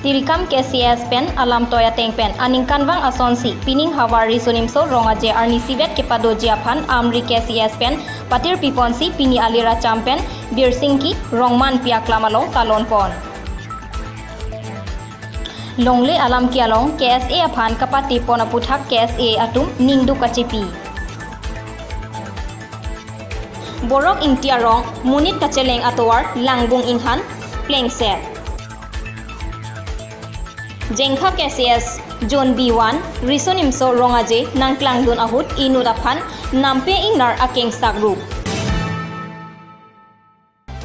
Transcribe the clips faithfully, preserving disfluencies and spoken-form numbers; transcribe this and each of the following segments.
Tirikam K C S pen alam toi ateng pen aningkanvang asonsi pining havar Riso Nimso Rong Aje arnisivet kepadoji aphan Amri K C S pen patirpi ponsi pini alir acham pen Birsingki Rongmanpi aklam along talon pon. Longle alam ke along K S A aphan kapate pon aputhak K S A atum ningduk kachepi. Borok Ingti arong monit kacheleng atovar Langbung Inghan plengset. Jengkha K C S Zone B one Riso Nimso Rong Aje nangklangdun ahut inut aphan nampe ingnar akengsak rup.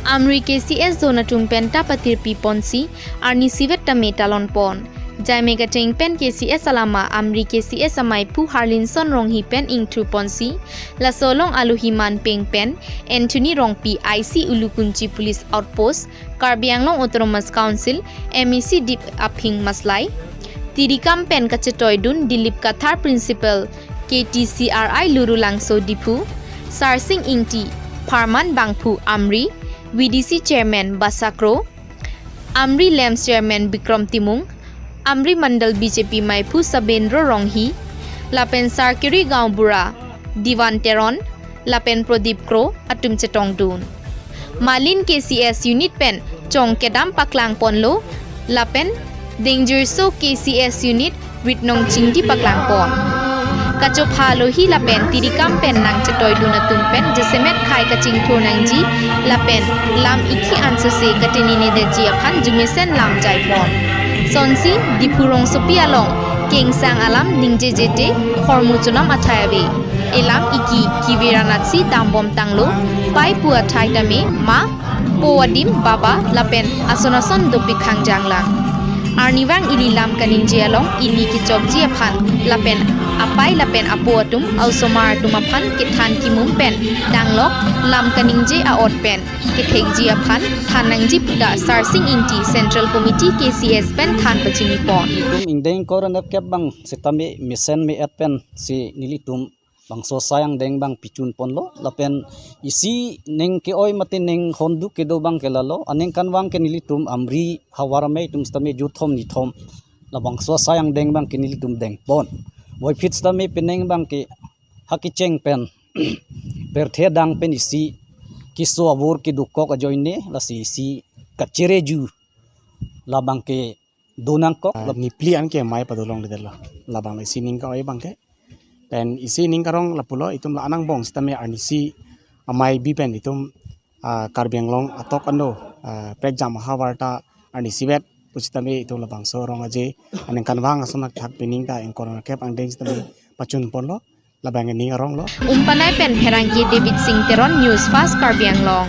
Amri K C S zone atum pen ta patirpi ponsi arnisivet tame talon pon. Jaime kateng pen K C S alama Amri K C S amaiphu Harlinson Ronghi pen ingthu ponsi laso along alohi manpeng pen Anthony Rongpi I C Ulukunchi Police Outpost, Karbi Anglong Autonomous Council, M A C Dip Aphing Maslai, Tirikam pen kachetoidun Dilip Kathar Principal K T C R I Lurulangso Diphu, Sarsing Ingti, Pharman Bangphu Amri, V D C Chairman Basa Kro, Amri Lamps Chairman Bikrom Timung, Amri Mandal B J P maiphu Sabendro Ronghi, lapen Sarkiri Gaonbura Diwan Teron, lapen Prodip Kro atum chetongdun. Malin K C S unit pen chong kedam paklang ponlo, lapen Dengjirso K C S unit rit nong chingdi paklang pon. Kachopha alohi lapen Tirikam pen nangchetoidun atum pen jasemet khei kachingthur nangji lapen lam ikhi ansose katinine detji aphan jumesen lam jai pon. Sonsi Diphu rongsopi along kengsang alam ningje jete hormu chonam athai ave. Elam ikhi kevir anatsi dambom tanglo, pai pu athai tame ma, po adim baba lapen ason ason dopik khangjang lang. Arnivang ili lam kaningje along ili kechokji aphan lapen apai lapen apo atum a-osomar atum aphan kethan kimum pen danglok lam kaningje a-ot pen kethekji aphan than nangji puta Sarsing Ingti Central Committee K C S pen than pachini pon. Tum ingdeng kor anep kep bang setame mesen me-et pensi nelitum bangso asai angdeng bang pichun ponlo, lapen isi ning ke-oi mate ning honduk kedo bang ke lalo, aningkanvang ke nelitum Amri havar amei atum setame juthom nithom, labangso asai angdeng bang ke nelitum deng pon. Voiphit setame penang bang ke ha kecheng pen pirthe adang pen isi keso avur kedokok ajoine, lasi isi kachereju labang ke do nangkok. Ah, nipli an ke amei padolongledetlo. Labang isi ning ka-oi bang ke. Pen isi ning karong lapulo, itum la-an angbong setame arnisi amei bi pen itum, ah, Karbi Anglong atok ano, ah, prekjam ahavar ta arnisivet pusitame itum labangso Rong Aje aningkanvang ason athak pining ta ingkoi ra kep angdeng setame pachun ponlo. Labang ning arong lo. Umpanai pen Pherangke David Singh Teron, News Fast Karbi Anglong.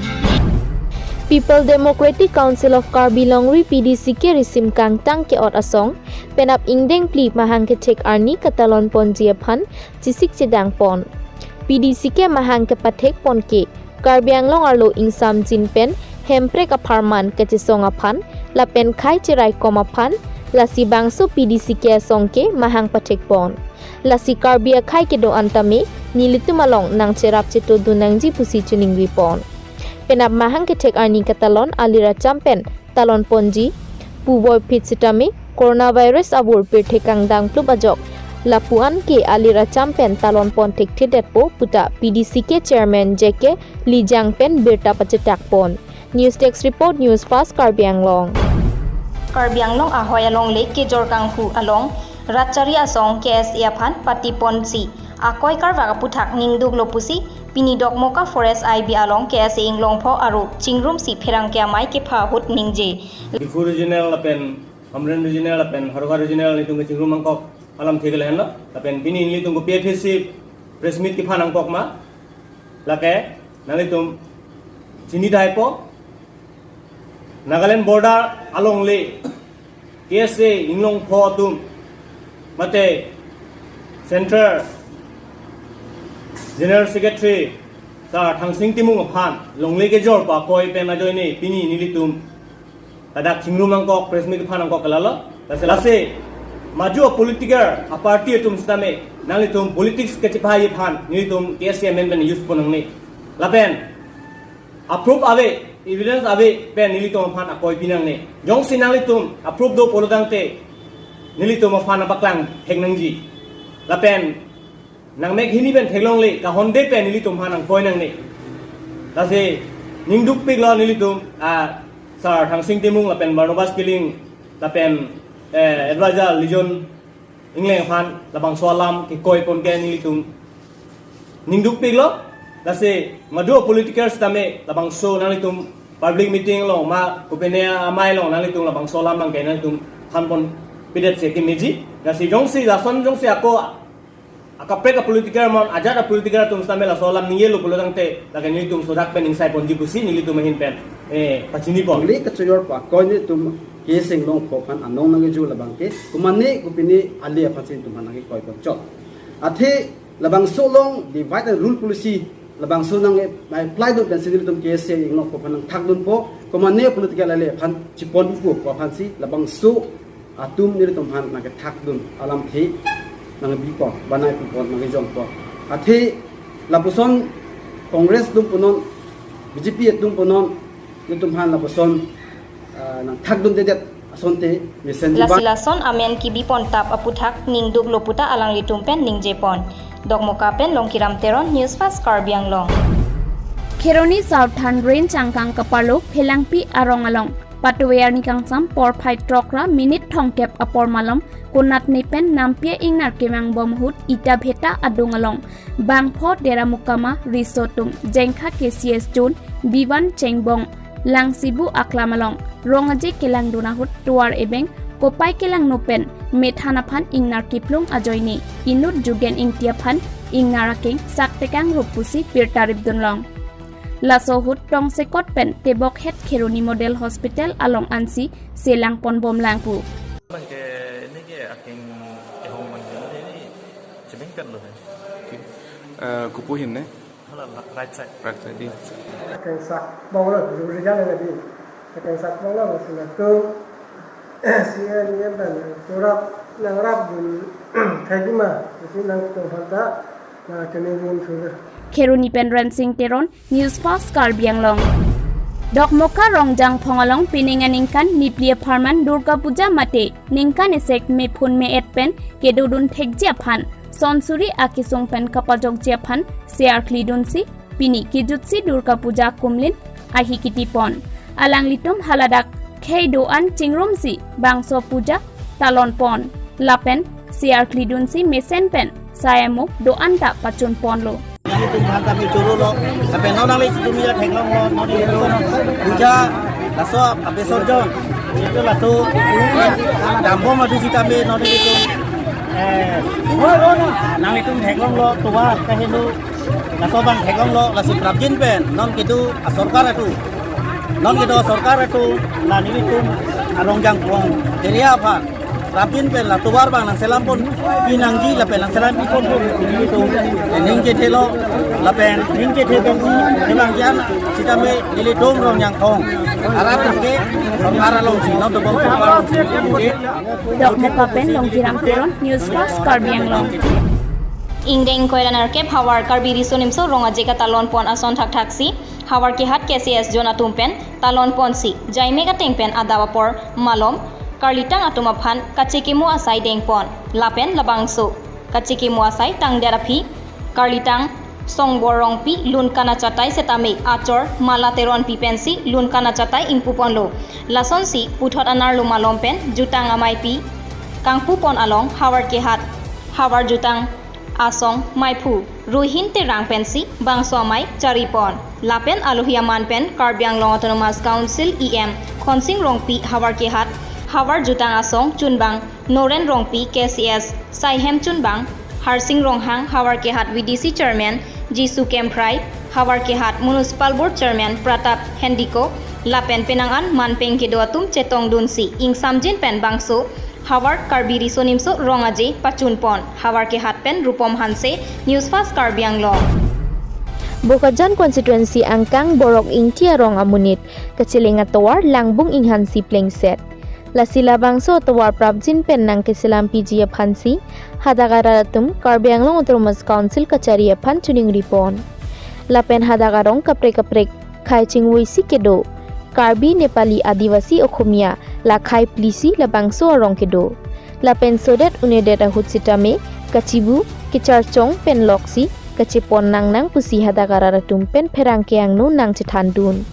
People Democratic Council of Karbi Longri, P D C K risim kangtang ke-ot asong, penap ingdeng phli mahang kethek arni katalon ponji aphan chesik chedang pon. P D C K mahang kepathek pon ke Karbi Anglong arlo ingsamjin pen Hemprek apharman kachesong aphan lapen khei cheraikom aphan, lasi bangso P D C K asong ke mahang pathek pon. Lasi Karbi akhei kedo-an tame nelitum along nangcherap chetodun nangji pusi chiningri pon. Penap mahang kethek arni katalon alir acham pen talon ponji pu voiphit setame coronavirus avur pirthe kangdang plup ajok lapu-an ke alir acham pen talon pon thekthedetpo puta P D C K chairman J K Lijang pen birta pachetak pon. News Desk Report, News Fast Karbi Anglong. Karbi Anglong ahoi alongle kejor kanghu along Ratchari asong K S A aphan pati ponsi akoi karvak aputhak ningduklo pusi pini Dokmoka Forest I B along K S A inglongpho aru chingrumsi pherangke amei kepha ahut ningje. Diphu Regional lapen Hamren Regional lapen Howraghat Regional nelitum kechingrum angkok alamthe ke lahenlo. Lapen pini nelitum kopi aphisi press meet kepha nangkok ma, lake nanglitum chinidaipo, Nagaland border alongle K S A inglongpho atum mate Central General Secretary Sir Thangsing Timung aphan longle kejor pakoi pen ajoine pini nelitum ladak chingrum angkok, press meet kepha nangkok ke lalo. Lasi, lasi maju apolitical aparty atum setame nanglitum politics kechepahai aphan nelitum K S A amen pen use pon nangne. Lapen approve ave, Evidence ave pen nelitum aphan akoi pinangne. Jongsi nanglitum approve do pulotangte nelitum aphan nangpaklang thek nangji. Lapen nangmek hini pen theklongle, kahonde pen nelitum aphan nangkoi nangne. Lasi ning dukpiklo nelitum, ah, Sir Thangsing Timung lapen Barnabas Killing lapen, eh, advisor Lijon Engleng aphan labangso alam kekoi pon ke nelitum ning dukpiklo. Lasi madu political sitame labangso nanglitum public meeting along ma kopine amei along nanglitum labangso alam abang ke nanglitum than pon pidet si kemeji. Lasi jongsi lason jongsi ako akaprek apolitical mon ajat apolitical atum sitame laso alam ningjelo pulotangte lake nelitum sodak pen ingsai ponji pusi nelitum ahin pen, eh, pachini pon. Only kachoyor pa koi nelitum K C Englongpo aphan anong nangkeju labang ke, komane kopine ale aphan si nelitum aphan nangkekoi ponchot. Athe labangso along divide and rule policy labangso nang-apply dun pensi nelitum K C Englongpo aphan nangthakdunpo, komane political ale aphan chipon ipo aphan si labangso atum nelitum aphan nangkethakdun alamthe nangbi pon, banai pi pon, nangkejong pon. Athe lapuson Congress atum punon, B J P atum punon, nelitum aphan lapuson, ah, nangthakdundedet asonte mesen. Lasi lason amen kebi pon tap aputhak ning duklo puta alanglitum pen ningje pon. Dokmoka pen Longkiram Teron, News Fast Karbi Anglong. Kheroni Southern Range angkang kaparlo Phelangpi arong along Patuver ni kangsam porphai throk ra minute thomkep apor malom konatne pen Nampi Ingnar kemang bom ahut Ita Bheta adung along bangpho Deramukama riso atum Jengkha K C S zone B one Chengbong Langsibu aklam along rong aje kelangdun ahut tovar ebeng kopai kelangno pen methan aphan ingnar kiplung ajoine inut Jugen Ingti aphan ingnar akeng sak tekang rup pusi birta ripdun long. Laso ahut tongsekot pen tebok het Kheroni Model Hospital along ansi selang pon bom lang pu. Bang ke ini ke aking kehong bang ke ini cemengkan loh. Eh, kupuhin ne? Hala right side. Right side di. Kengsak bonglo, juri jale lagi. Kengsak bonglo, sila tu. Si ni yang dan kurap nang rap dun thagima, si nang tu hanta na kene dun sudah. Kheroni pen Rensing Teron, News Fast Karbi Anglong. Dokmoka Rongjangphong along pining aningkan nipli apharman Durga Puja mate ningkan esek mephun me-et pen kedodun thekji aphan sonsuri akesung pen kapajokji aphan searkli dunsi pini kejutsi Durga Puja kumlin ahi kiti pon. Alanglitum haladak khei do-an chingrumsi bangso puja talon pon. Lapen searkli dunsi mesen pen sai amo do-an ta pachun ponlo. Nangtum han kami churu lo, tapi non nangli situ mila theklong lo, non itu puja, laso ape sorjon, itu laso dambo madu si kami non itu, eh, nangtum theklong lo, tovar kaheno, laso bang theklong lo, lasi prapjin pen, non kedo asorkar atum, non kedo asorkar atum, la nelitum a Rongjangphong area aphan prapjin pen la tovar bang nangselam pon pinangji lapen nangselam pi pon pon nelitum ning kethe lo lapen ning kethe pen si kemang jan sitame nelitum Rongjangphong arat ke sorkar alongsi non dobom sorkar alongsi. Dokmoka pen Longkiram Teron, News Fast Karbi Anglong. Ingdeng koiran arkep havar Karbi Riso Nimso Rong Aje katalon pon ason thakthaksi havar kehat K C S zone atum pen talon ponsi jaimek ateng pen adap apor malom karlitang atum aphan kachekimo asai dengpon lapen labangso kachekimo asai tangdet aphi karlitang Songbor Rongpi, Lunkan Achatai setame achor Mala Teronpi pensi Lunkan Achatai ingpuponlo. Lasonsi puthot anerlo malom pen jutang ameipi kangpupon along havar kehat havar jutang asong meiphu Ruhin Terang pensi bangso amei charipon. Lapen alohi aman pen Karbi Anglong Autonomous Council E M Khonsing Rongpi havar kehat havar jutang asong chunbang Noren Rongpi, K C S saihem chunbang Harsing Ronghang, havar kehat V D C Chairman Jisu Kemprai, havar kehat Municipal Board Chairman Pratap Hendiko, lapen penang an manpeng kedo atum chetongdunsi ingsamjin pen bangso havar Karbi Riso Nimso Rong Aje pachunpon. Havar kehat pen Rupom Hanse, News Fast Karbi Anglong. Bokajan constituency angkang Borok Ingti arong amonit kachelang atovar Langbung Inghansi plengset. Lasi labangso atovar prapjin pen nangkeselam piji aphansi hadak arat atum Karbi Anglong Autonomous Council kachari aphan chiningripon. Lapen hadak arong kaprek kaprek khei chingvuisi kedo. Karbi, Nepali, Adivasi, Okhomia, la khei phli si labangso arong kedo. Lapen sodet unedet ahut sitame kachibu, kecharchong pen loksi kachepon nangnang pusi hadak arat atum pen pherangke angno nangchethandun.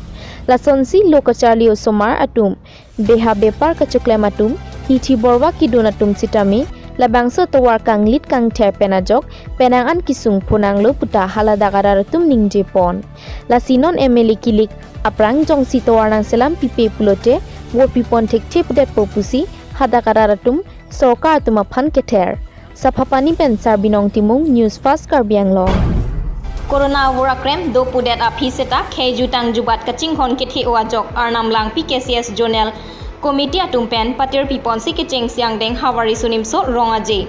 Lasonsi lo kacharli osomar atum, beha bepar kachoklem atum, hithi borwa kidun atum sitame labangso tovar kanglit kangther pen ajok penang an kesung phonanglo puta haladak arat atum ningjepon. Lasi non M L A kilik aphrang jongsi tovar nangselam pipe pulote vote pipon thekthe pudetpo pusi hadak arat atum sorkar atum aphan kether. Saphapani pen Sarbinong Timung, News Fast Karbi Anglong. Corona avur akrem do pudet aphi seta khei jutang jubat kachinghon kethe-o ajok Arnam Langpi K C S Zonal Committee atum pen patir piponsi kechengsi angdeng Hawari Sunimso Rong Aje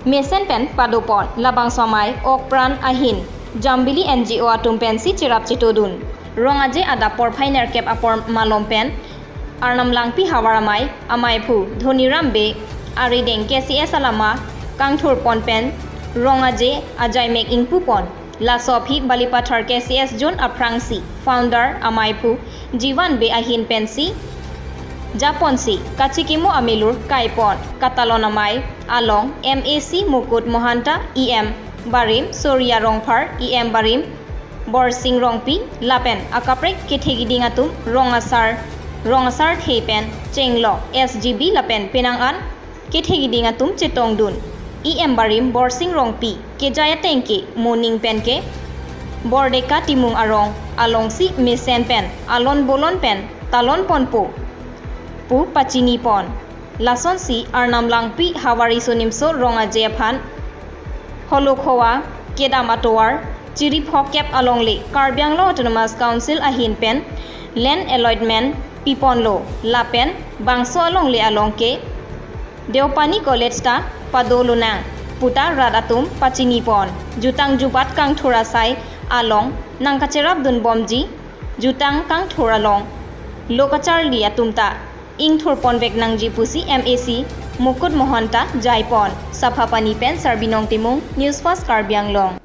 mesen pen padopon. Labangso amei Okpran ahin Jambili N G O atum pensi cherap chetodun. Rong Aje adap porphai nerkep apor malom pen Arnam Langpi havar amei, ameiphu Dhoniram Bey arideng K C S alama kangthurpon pen Rong Aje ajaimek ingpupon. Laso aphi Balipathar K C S Zone aphrangsi founder ameiphu Jivan Bey ahin pensi japonsi kachikimo amelur kaipon. Katalon amei along M A C Mukut Mohanta, E M barim Surya Rongphar, E M barim Borsing Rongpi lapen akaprek kethe kiding atum rong asar, rong asarthe pen chenglok S G B lapen penang an kethe kiding atum chetongdun. E M barim Borsing Rongpi kejai atengke moning penke Bordeka Timung arong alongsi mesen pen alon bolon pen talonponpo pu pachinipon. Lasonsi Arnam Langpi Hawari Sunimso Rong Aje aphan Holokhowa kedam atovar chiri phokep alongle Karbi Anglong Autonomous Council ahin pen land allotment piponlo lapen bangso alongle along ke Deopani College ta padolonang puta rat atum pachinipon. Jutang jubat kangthur asai along nangkacherapdunbomji, jutang kangthur along lo kacharli atum ta ingthurponvek nangji pusi M A C Mukut Mohanta jaipon. Saphapani pen Sarbinong Timung, News Fast Karbi Anglong.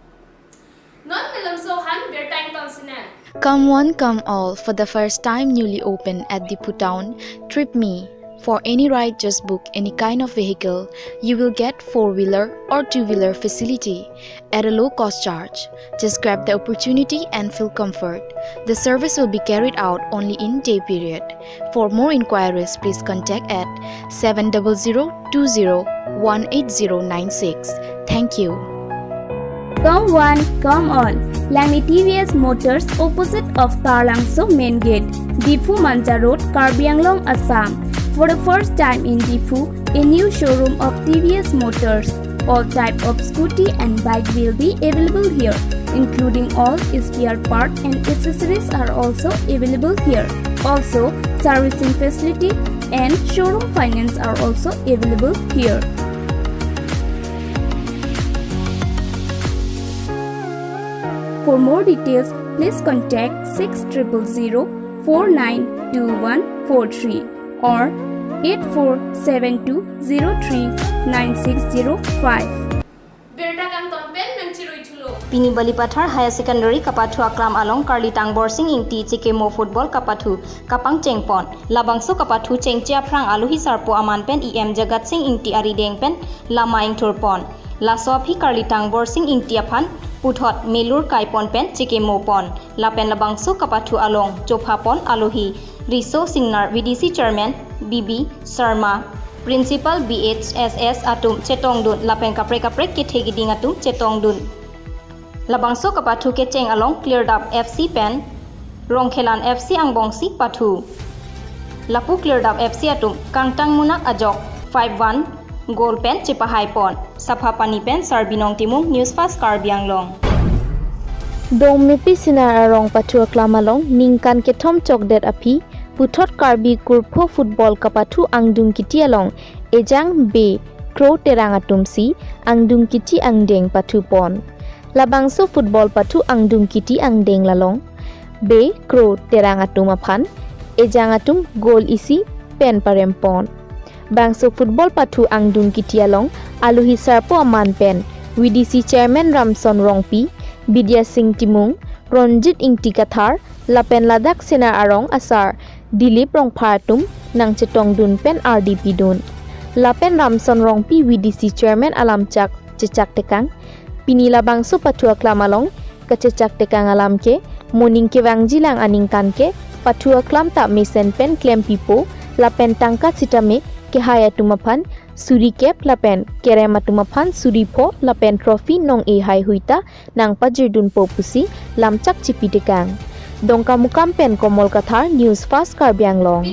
Non melamso han birta ingtonsinen. Come one, come all. For the first time, newly open at Diphu Town, Trip Me. For any ride, just book any kind of vehicle. You will get four-wheeler or two-wheeler facility at a low cost charge. Just grab the opportunity and feel comfort. The service will be carried out only in day period. For more inquiries, please contact at seven double zero two zero one eight zero nine six. Thank you. Come one, come all. Langli T V S Motors, opposite of Taralangso Main Gate, Diphu Manja Road, Karbi Anglong, Assam. For the first time in Diphu, a new showroom of T V S Motors. All type of scooty and bike will be available here, including all spare part and accessories are also available here. Also, servicing facility and showroom finance are also available here. For more details, please contact six triple zero four nine two one four three or eight four seven two zero three nine six zero five. Birta kangton pen nangchirui thulo. Pini Balipathar Higher Secondary kapathu aklam along Karlitang Borsing Ingti chekemo football kapathu kapangchengpon. Labangso kapathu chengche aphrang alohi sarpo aman pen E M Jagat Sing Ingti arideng pen lama ingthurpon. Laso aphi Karlitang Borsing Ingti aphan puthot melur kaipon pen chekemopon. Lapen labangso kapathu along chophapon alohi Riso Singnar, V D C Chairman B B Sharma, Principal B H S S atum chetongdun lapen kaprek kaprek kethe kiding atum chetongdun. Labangso kapathu kecheng along Klirdap F C pen Rongkhelan F C angbongsi pathu. Lapu Klirdap F C atum kangtang munak ajok five one goal pen chepahaipon. Saphapani pen Sarbinong Timung, News Fast Karbi Anglong. Dongmepi Sinar arong pathu aklam along ningkan kethom chokdet aphi puthot Karbi kurpho football kapathu angdung kiti along ejang Bey Kro Terang atumsi angdung kiti angdeng pathupon. Labangso football pathu angdung kiti angdeng along Bey Kro Terang atum aphan ejang atum goal isi pen parempon. Bangso football pathu angdung kiti along alohi sarpo aman pen V D C Chairman Ramson Rongpi, Bidya Sing Timung, Ronjit Ingti Kathar, lapen ladak Sena arong asar Dilip Rongphar atum nangchetongdun pen ardi pidun. Lapen Ramson Rongpi V D C chairman alamchak chechak tekang. Pini labangso pathu aklam along kachechak tekang alam ke moning kevangjilang aningkan ke pathu aklam ta mesen pen klempipo lapen tangka sitame kehai atum aphan suri kep lapen kerem atum aphan suri pho lapen trophy nong-e haihui ta nangpajirdunpo pusi lamchak chipi tekang. Dongkamukam pen Komol Kathar, News Fast Karbi Anglong.